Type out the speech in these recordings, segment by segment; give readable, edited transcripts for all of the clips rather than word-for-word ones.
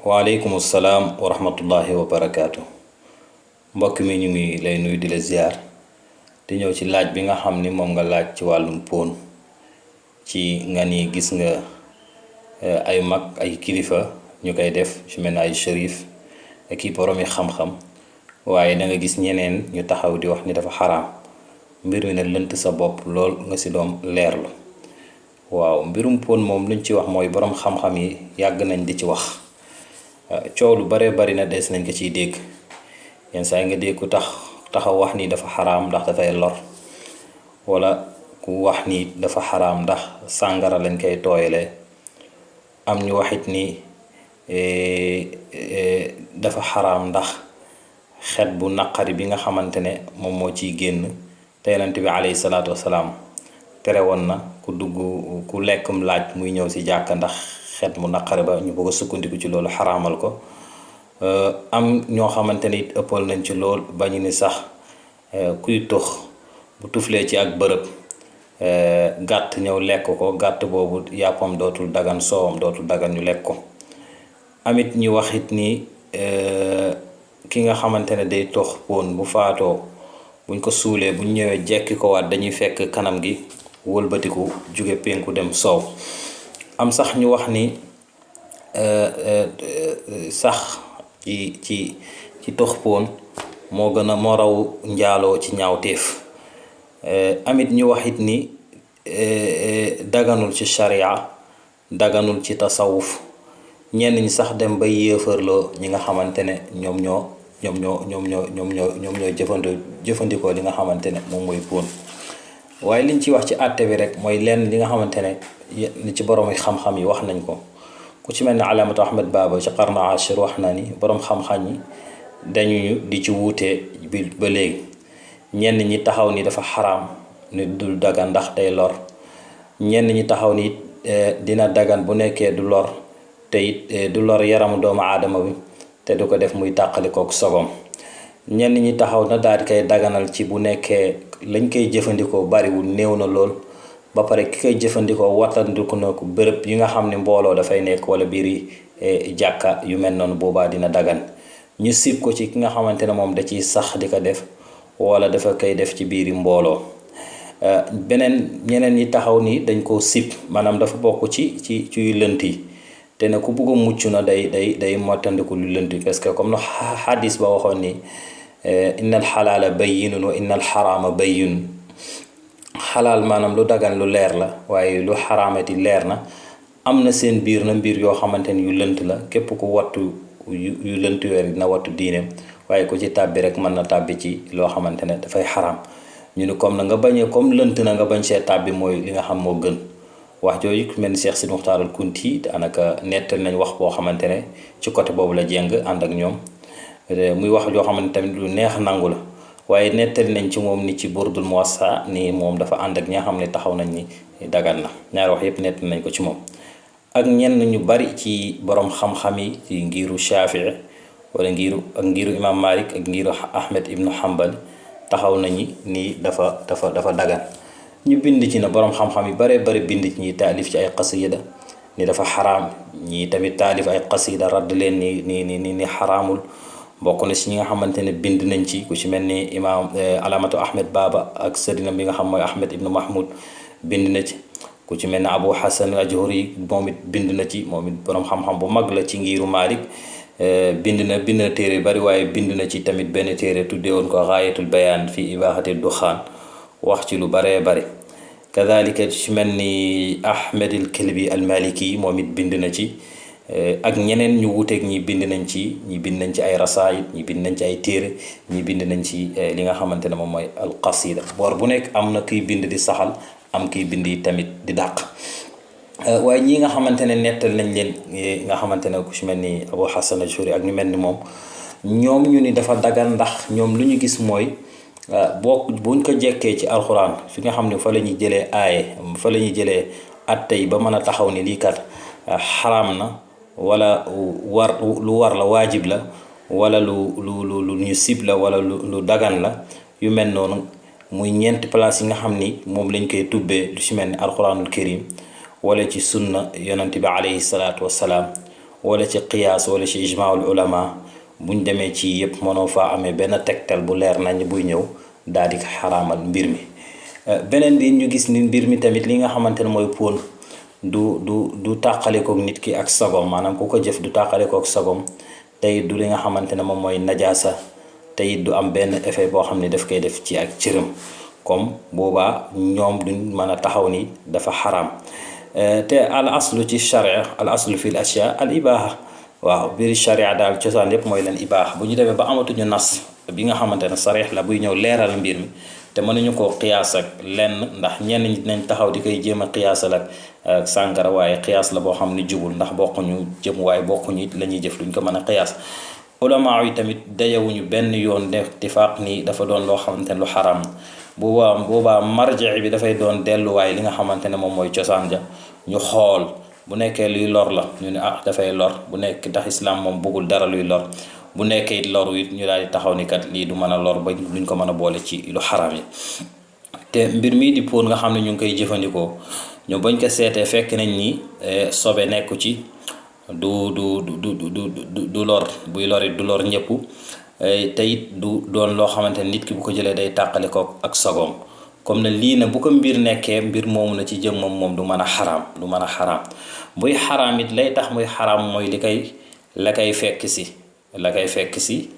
waaleykum salaam wa rahmatullahi wa barakaatu. mbokk mi ñu ngi lay nuyu di la ziar di ñëw ci laaj bi nga xam ni moom nga laaj ci wàllum póon ci nga ni gis nga ay mag ay kilifa ñu koy def ci mel ne ay shérif ak i boromi xam-xam waaye da nga gis ñeneen ñu taxaw di wax ni dafa xaraam mbir mi ne lënt sa bopp lool nga si doom leerlu. waaw mbirum póon moom luñ ci wax mooy borom xam-xam yi yàgg nañ di ci wax. coow lu bare bari na des nañ ko ciy dégg yenn saa yi nga dégg ku taxaw wax ni dafa xaraam ndax dafay lor wala ku wax ni dafa xaraam ndax sàngara lañ koy tooyalee am ñu waxit ni dafa xaraam ndax xet bu naqari bi nga xamante ne moom moo ciy génn te yonent bi alayhi salaatu wasalaam tere woon na ku dugg ku lekkum laaj muy ñëw si jàkka ndax xet mu naqare ba ñu bëgg a sukkandiku ci loolu xaraamal ko. am ñoo xamante ni ëppal nañ ci lool bañu ni sax kuy tux bu tuflee ci ak bërëb gàtt ñëw lekk ko gàtt boobu yàppam dootul dagan soowam dootul dagan ñu lekk ko. amit ñu waxit ni ki nga xamante ne day tux póon bu faatoo buñ ko suulee buñ ñëwee jekki ko waat dañuy fekk kanam gi wëlbatiku jóge penku dem soow. am sax ñu wax ni sax ci tox póon moo gën a moo raw njaaloo ci ñaawteef. amit ñu waxit ni daganul ci sharia daganul ci tasawuf ñenn ñi sax dem bay yéefarloo ñi nga xamante ne ñoom ñoo jëfandikoo li nga xamante ne moom mooy póon. waaye liñ ci wax ci àtte bi rek mooy lenn li nga xamante ne li ci borom xam-xam yi wax nañ ko ku ci mel ne alaamatu Ahmed Baba ci qarna ashir wax na ni borom xam-xam yi dañu di ci wuute bi ba léegi. ñenn ñi taxaw ni dafa xaraam ni dul dagan ndax day lor ñenn ñi taxaw ni dina dagan bu nekkee du lor te it du lor yaramu doomu aadama bi te du ko def muy tàqalikook sogom. ñenn ñi taxaw na daal di koy daganal ci bu nekkee lañ koy jëfandikoo bariwul néew na lool ba pare ki koy jëfandikoo wattandiku na ko bërëb yi nga xam ne mbooloo dafay nekk wala biiri jàkka yu mel noonu boobaa dina dagan ñu sib ko ci ki nga xamante ne moom da ciy sax di ko def wala dafa koy def ci biiri mbooloo. ñeneen ñi taxaw ni dañ koo sib maanaam dafa bokk ci lënt yi te ne ku bugg a mucc na day mottandiku lu lënt yi parce que comme no xadis ba waxoon ni innal xalaala bayyinun wa innal xaraama bayyinun. xalaal maanaam lu dagan lu leer la waaye lu xaraamati leer na am na seen biir na mbir yoo xamante ni yu lënt la képp ku wattu yu lënt weer dina wattu diineem waaye ku ci tàbbi rek mën na tàbbi ci loo xamante ne dafay xaraam. ñu ne comme na nga bañee comme lënt na nga bañ see tàbbi mooy li nga xam moo gën. wax jooju ku mel ni Cheikh Sidi Muxtaar al Kunti daanaka nettal nañ wax boo xamante ne ci côté boobu la jéng ànd ak ñoom muy wax joo xamante tamit lu neex nangu la waaye nettali nañ ci moom ni ci Burdul Muwassa ni moom dafa ànd ak ñi nga xam ne taxaw nañ ni dagan na ñaari wax yëpp nettali nañ ko ci moom. ak ñenn ñu bari ci borom xam-xam yi ci ngiru Shafii wala ngiru Imam Malik ak ngiru Ahmed ibnu Hanbal taxaw nañu ni dafa dagan. ñu bind ci na borom xam-xam yi bare bari bind ci ñi taalif ci ay qasida ni dafa xaraam ñi tamit taalif ay qasida radd leen ni xaraamul. bokk na si ñi nga xamante ne bind nañ ci ku ci mel ni imaam alaamatu Ahmed Baba ak sëriñam bi nga xam mooy Ahmed ibnu Mahmoud bind na ci ku ci mel ne Abu Hasan al-Ajhuri moom it bind na ci moom it borom xam-xam bu mag la ci ngiru Malik bind na téere yu bari waaye bind na ci tamit benn téere tuddee woon ko Gaayatul Bayaan fi ibaaxati duxaan wax ci lu baree bari. kadalika ci mel ni Ahmed al-Kalbi al-Maliki moom it bind na ci ak ñeneen ñu wuteeg ñi bind nañ ci ay rasaayid ñi bind nañ ci ay téere ñi bind nañ ci li nga xamante ne moom mooy al qasida. boor bu nekk am na kiy bind di saxal am kiy bind yi tamit di dàq. waaye ñi nga xamante ne nettal nañ leen nga xamante ne ku ci mel ni Abu Hasan al-Shuri ak ñu mel ni moom ñoom ñu ni dafa dagan ndax ñoom lu ñu gis mooy buñ ko jekkee ci alxuraan fi nga xam ne fa la ñuy jëlee aaye fa la ñuy jëlee atte yi ba mën a taxaw ni lii kat xaraam na wala lu war la waajib la wala lu ñu sib la wala lu dagan la yu mel noonu muy ñeenti place yi nga xam ni moom lañ koy tubbee lu ci mel ni alxuraanul karim wala ci sunna yonent bi alayhi salaatu wassalaam wala ci qiyaas wala ci ijmaul ulama buñ demee ci yëpp mënoo faa amee benn tegtal bu leer nañ buy ñëw daal di xaraamal mbir mi. beneen bi ñu gis ni mbir mi tamit li nga xamante ne mooy póon du tàqalikook nit ki ak sagom maanaam ku ko jëf du tàqalikook sagom tey du li nga xamante ne moom mooy najaasa tey du am benn effet boo xam ne daf koy def ci ak cëram comme boobaa ñoom duñ mën a taxaw ni dafa xaraam. te al aslu ci sharia al aslu fil ashya al ibaha waaw biir sharia daal cosaan yépp mooy leen ibaax bu ñu demee ba amatuñu nas bi nga xamante ne sarix la buy ñëw leeral mbir mi te mënuñu koo qiyaas ak lenn ndax ñenn ñi dinañ taxaw di koy jéem a qiyaasal ak sàngara waaye qiyaas la boo xam ne jubul ndax bokkuñu jëm waaye bokkuñu it la ñuy jëf duñ ko mën a qiyaas. ulama yi tamit dajewuñu benn yoon def ittifaaq ni dafa doon loo xamante ne lu xaraam boobaa marji bi dafay doon delluwaay li nga xamante ne moom mooy cosaan ja ñu xool bu nekkee luy lor la ñu ne dafay lor bu nekk ndax islam moom bëggul dara luy lor bu nekkee it loru it ñu daal di taxaw ni kat lii du mën a lor ba duñ ko mën a boole ci lu xaraam yi. te mbir mii di póon nga xam ne ñu ngi koy jëfandikoo ñu bañ ko seetee fekk nañ ni sobe nekku ci du lor buy lorit du lor ñëpp te it du doon loo xamante ne nit ki bu ko jëlee day tàqale ko ak sagoom comme ne lii na bu ko mbir nekkee mbir moomu na ci jëm moom du mën a xaraam du mën a xaraam buy xaraam it lay tax muy xaraam mooy la koy fekk si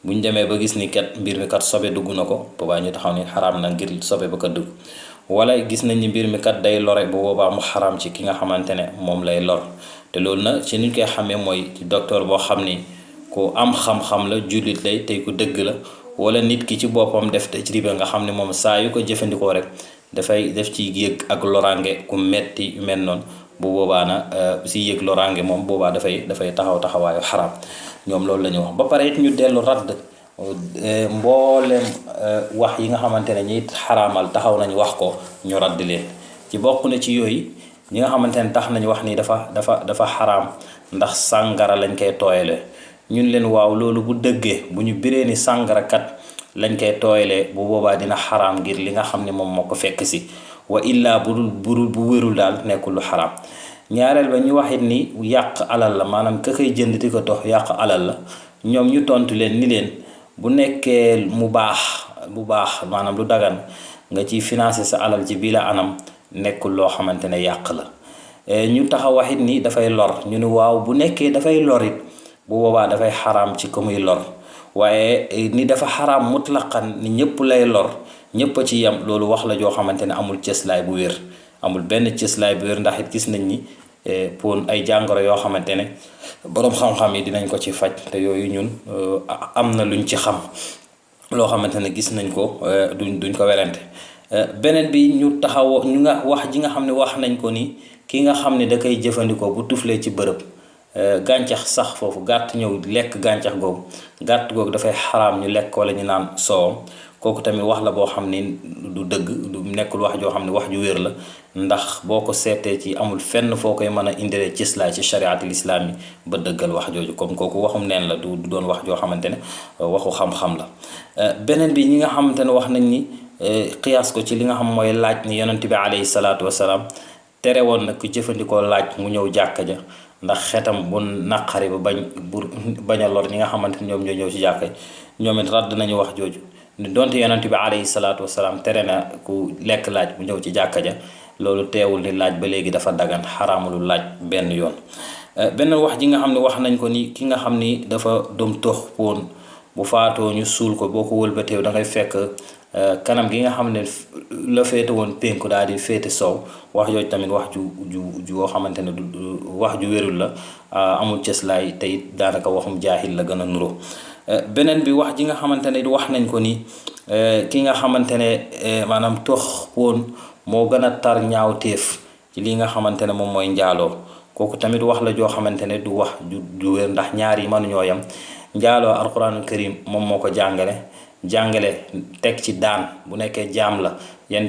buñ demee ba gis ni kat mbir mi kat sobe dugg na ko boobaa ñu taxaw ni xaraam na ngir sobe ba ko dugg wala gis nañ ni mbir mi kat day lore bu boobaa mu xaraam ci ki nga xamante ne moom lay lor te loolu na ci niñ koy xamee mooy ci docteur boo xam ni ku am xam-xam la jullit lay tey ku dëgg la wala nit ki ci boppam def tajriba nga xam ne moom saa yu ko jëfandikoo rek dafay def ci yëg ak loraange ku metti yu mel noonu bu boobaa na si yëg loraange moom boobaa dafay taxawaayu xaraam ñoom loolu la ñu wax ba pare it ñu dellu radd mboolem wax yi nga xamante ne ñi xaraamal taxaw nañ wax ko ñu radd leen ci bokk na ci yooyu ñi nga xamante ne tax nañ wax ni dafa xaraam ndax sàngara lañ koy tooyale ñun leen waaw loolu bu dëggee bu ñu biree ni sàngara kat lañ koy tooyalee bu boobaa dina xaraam ngir li nga xam ne moom moo ko fekk si wa illaa bu wérul daal nekkul lu xaraam. ñaareel ba ñu waxit ni yàq alal la maanaam ka koy jënd di ko tox yàq alal la ñoom ñu tontu leen ni leen bu nekkee bu baax maanaam lu dagan nga ciy financer sa alal ci bii la anam nekkul loo xamante ne yàq la. ñu taxaw waxit ni dafay lor ñu ne waaw bu nekkee dafay lor it bu boobaa dafay xaraam ci ko muy lor waaye ni dafa xaraam mutlaqan ni ñëpp lay lor ñëpp a ci yem loolu wax la joo xamante ne amul cëslaay bu wér amul benn cëslaay bu wér ndax it gis nañ ni pour ay jàngoro yoo xamante ne boroom xam-xam yi dinañ ko ci faj te yooyu ñun am na luñ ci xam loo xamante ne gis nañ ko duñ ko werante. beneen bi ñu taxaw ñu nga wax ji nga xam ne wax nañ ko ni ki nga xam ne da koy jëfandikoo bu tuflee ci bërëb gàncax sax foofu gàtt ñëw lekk gàncax googu gàtt googu dafay xaraam ñu lekk wala ñu naan soowam kooku tamit wax la boo xam ni du dëgg du nekkul wax joo xam ne wax ju wér la ndax boo ko seetee ci amul fenn foo koy mën a indilee cislaay ci chariatul islam yi ba dëggal wax jooju comme kooku waxum neen la du doon wax joo xamante ne waxu xam-xam la. beneen bi ñi nga xamante ne wax nañ ni qiyaas ko ci li nga xam mooy laaj ni yonent bi alayhi salaatu wasalaam tere woon na ku jëfandikoo laaj mu ñëw jàkka ja ndax xetam bu naqari ba bañ a lor ñi nga xamante ne ñoom ñoo ñëw ci jàkka yi ñoom it radd nañu wax jooju donte yonent bi alayhi salaatu wasalaam tere na ku lekk laaj bu ñëw ci jàkka ja loolu teewul ni laaj ba léegi dafa dagan xaraamulu laaj benn yoon. benn wax ji nga xam ne wax nañ ko ni ki nga xam ni dafa doom tox poon bu faatoo ñu suul ko boo ko wëlbateew da ngay fekk kanam gi nga xam ne la féete woon penku daal di féete sow wax jooju tamit wax ju yoo xamante ne wax ju wérul la amul cëslaay te it daanaka waxum jaahil la gën a nuroo. beneen bi wax ji nga xamante ne wax nañ ko ni ki nga xamante ne maanaam tox woon moo gën a tar ñaawteef ci li nga xamante ne moom mooy njaaloo kooku tamit wax la joo xamante ne du wax ju wér ndax ñaar yi mënuñoo yem njaaloo alquranul karim moom moo ko jàngale teg ci daan bu nekkee jaam la yan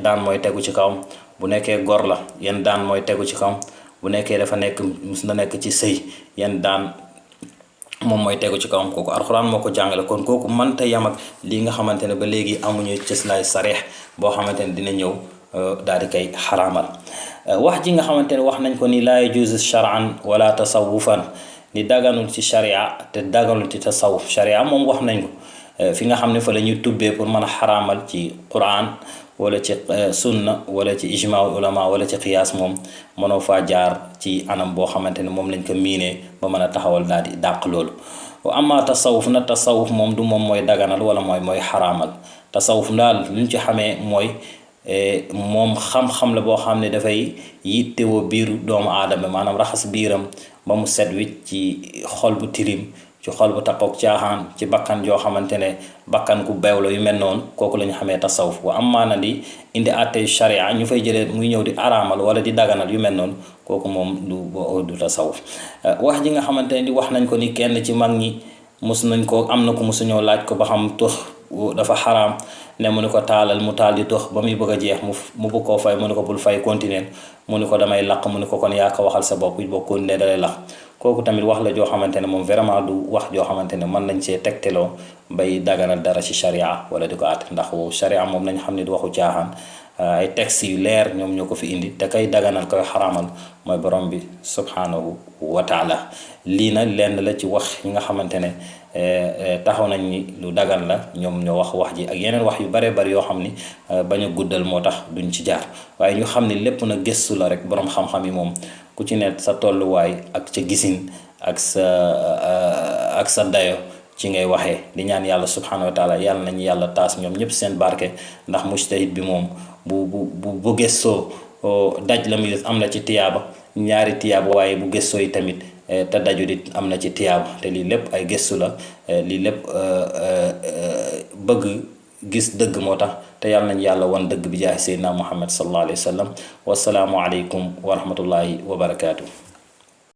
daan mooy tegu ci kawam bu nekkee gor la yan daan mooy tegu ci kawam bu nekkee dafa mus na nekk ci sëy yan daan moom mooy tegu ci kawam kooku alxuraan moo ko jàngale kon kooku mënta yam ak lii nga xamante ne ba léegi amuñu cëslaay sareex boo xamante ne dina ñëw daal di koy xaraamal. wax ji nga xamante ne wax nañ ko ni laa yajuuzu shar'an wala tasawufan ni daganul ci sharia te daganul ci tasawuf. sharia moom wax nañ ko fi nga xam ne fa la ñuy tubbee pour mën a xaraamal ci quran wala ci sunna wala ci ijmaa ulama wala ci qiyaas moom mënoo faa jaar ci anam boo xamante ne moom lañ ko miinee ba mën a taxawal daal di dàq loolu. wa amma tasawuf na tasawuf moom du moom mooy daganal wala mooy xaraamal. tasawuf daal luñ ci xamee mooy moom xam-xam la boo xam ne dafay yittewoo biiru doomu aadama maanaam raxas biiram ba mu set wicc ci xol bu tilim ci xol bu takkook caaxaan ci bakkan joo xamante ne bakkan ku beew la yu mel noonu kooku la ñu xamee tasawuf. wa amma na di indi àtte sharia ñu fay jëlee muy ñëw di araamal wala di daganal yu mel noonu kooku moom du tasawuf. wax ji nga xamante ne di wax nañ ko ni kenn ci mag ñi mus nañ ko am na ko musu ñëw laaj ko ba xam tux dafa xaraam ne mu ni ko taalal mu taal di tux ba muy bëgg a jeex mu bëgg koo fay mu ni ko bul fay continuer mu ni ko damay laq mu ni ko kon yaa ko waxal sa bopp boo continuer dalay laq. kooku tamit wax la joo xamante ne moom vraiment du wax joo xamante ne mën nañ see tegteloo bay daganal dara ci sharia wala di ko àtte ndax sharia moom nañ xam ne du waxu caaxaan. ay textes yu leer ñoom ñoo ko fi indi te kay daganal koy xaraamal mooy borom bi subhanahu wa taala. lii nag lenn la ci wax yi nga xamante ne taxaw nañ ni lu dagan la ñoom ñoo wax ji ak yeneen wax yu bare bari yoo xam ni bañ a guddal moo tax duñ ci jaar waaye ñu xam ni lépp na gëstu la rek borom xam-xam yi moom ku ci ne sa tolluwaay ak ca gisin ak sa dayo ci ngay waxee di ñaan yàlla subhanahu wa taala yàlla nañu yàlla taas ñoom ñëpp seen barke ndax mujtahid bi moom bu gëstoo daj la muy am na ci tiyaaba ñaari tiyaaba waaye bu gëstoo yi tamit te daju dit am na ci tiyaaba te lii lépp ay gëstu la lii lépp bëgg gis dëgg moo tax te yàlla nañu yàlla wan dëgg bi jaahi seydina muhammad sallallahu alayhi wa sallam wasalaamu aleykum wa rahmatullahi wa barakaatu.